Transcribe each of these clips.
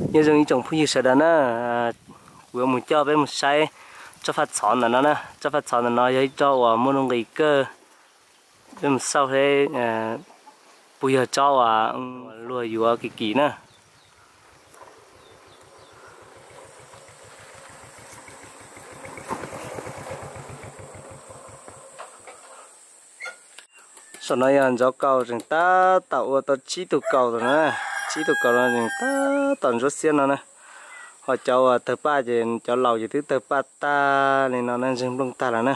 Nyob zoo ib tsoom phooj ywg sawv daws na, kuv yuav mus coj peb mus saib tsob faj txhov ntawm no na. Tsob faj txhov ntawm no yog ib tsob uas muaj nuj nqis kawg. Peb mus xauj seb puas yog tsob uas luag yuav kim kim na. Saum no yog ntxov kaus tseem tab tom ua tau tsib tug kaus lawm na. Tsib tug kaus no tseem tab tom ntsuab xiab no na. Ho cov uas tawg paj ces cov laus ces twb tawg paj tag li no na, ntseeg nplooj tag lawm na.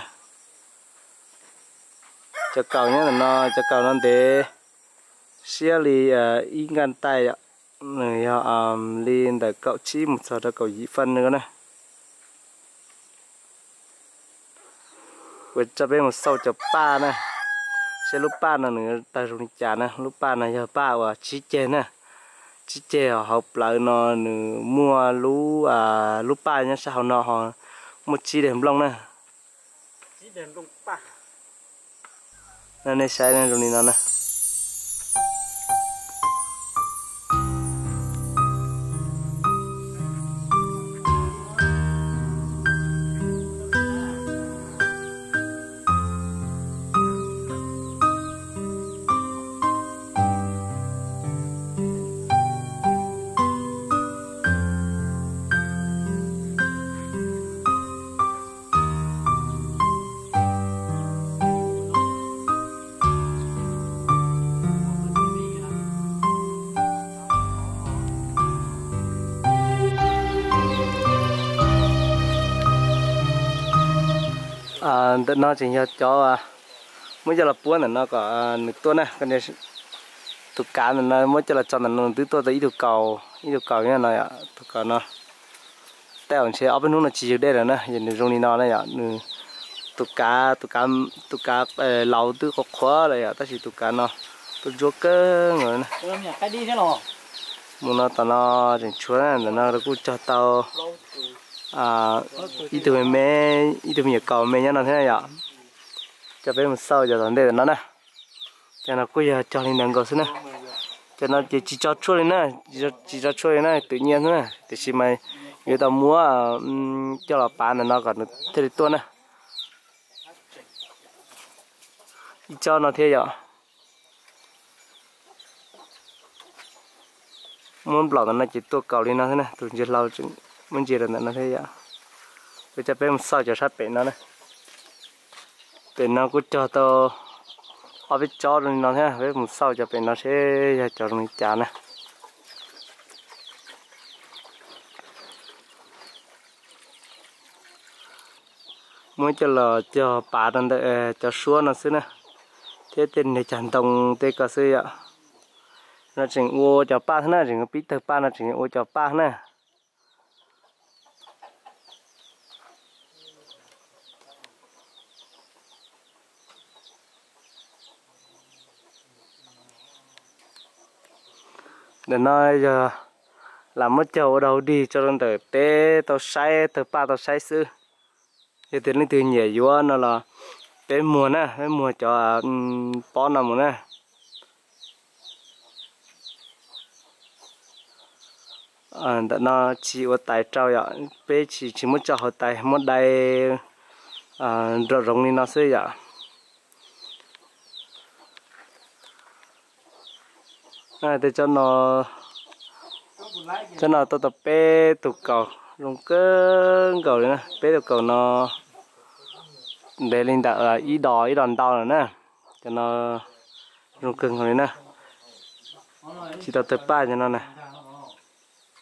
Cov kaus nyob ntawm no, cov kaus no ntev siab li ib nkaj ntais, nws yog li ntawm kaum tsib mus txog rau kaum yim feej no na. Kuv coj peb mus xauj cov paj na, seb lub paj no nws tawg zoo li cas na. Lub paj no yog paj uas tsib ceg na, tsib ceg hauv plawv no nws muaj lub, lub paj nyob sab hauv no ho muaj tsib daim nplooj na. Nej saib zoo li no na. Ntawm no tseem yog cov muab coj los puab ntawm no kom nws tuaj na. Tus kav ntawm no muab coj los tso ntawm no nws twb tuaj tau ib tug kaus, ib tug kaus nyob no yom. Tus kaus no tej zaum ntshe ob peb hnub no tsis ywg dej lawm na, yog nws zoo li no na yom. Nws tus kav, tus kav, tus kav laus twb qhuav qhuav lawm yom, tab sis tus kav no tuaj ntsuab kawg nkaus na. Mus no tom no tseem tshuav na, ntawm no kuj cog tau ib tug me, ib tug me nyuam kaus me nyob no thiab yom. Coj peb mus xauj cov tom ntej tom no na. Cov no kuj yog cog li ntawd nkaus xwb na. Cov no ces tsis tso tshuaj li na, tsis tso tshuaj li na, twm nyiaj xwb na, tiam sis mas yuav tau muab coj los pav ntawm no kom nws thiaj li tuaj na. Ib tsob no thiab yom. Muab nplaum ntawm no ces tuaj kaus li no thiab na, tus ntsia hlau muab ntsia rau ntawm no thiab yom. Kuv coj peb mus xauj cov sab pem no na. Pem no kuj cog tau ob peb tsob zoo li no thiab, peb mus xauj cov pem no seb yog cov zoo li cas na. Muab coj los cog pav rau ntawm cov suab no xwb na, thiab tej niag cag ntoo tej ko xwb yom. No tseem ua cov paj thiab na, tseem pib tawg paj no tseem ua cov paj na. Ntawm no yog lam muab cog ua dog dig tso rau ntawm peb tau saib, tawg paj tau saib xwb. Yog tias leej twg nyiam yuav no los peb muag na, peb muag cov pob no mus na. Ntawm no tsis ua tais rau yom, peb tsis, tsis muab tso hauv tais, muab dai nram zoov li no xwb yom. Tej tsob no tuaj tau peb tug kaus zoo kawg nkaus li na, peb tug kaus no ntev li ntawm ib dos, ib dos ntau lawm na. Cov no zoo kawg nkaus li na, tsis tau tawg paj cov no na.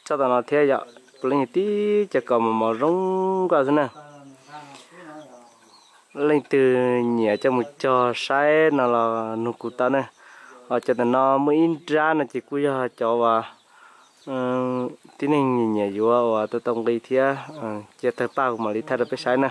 Tsob tom no thiab yom, puav leej tib cov kaus mos mos zoo nkauj xwb na. Leej twg nyiam coj mus cog saib no los nug kuv tau na. Ho cov ntawm no muaj ib nrab no ces kuj yog cov uas tib neeg nyiam nyiam yuav uas tau tau nqi thiab, cia tawg paj kuv mam li thaij rau peb saib na.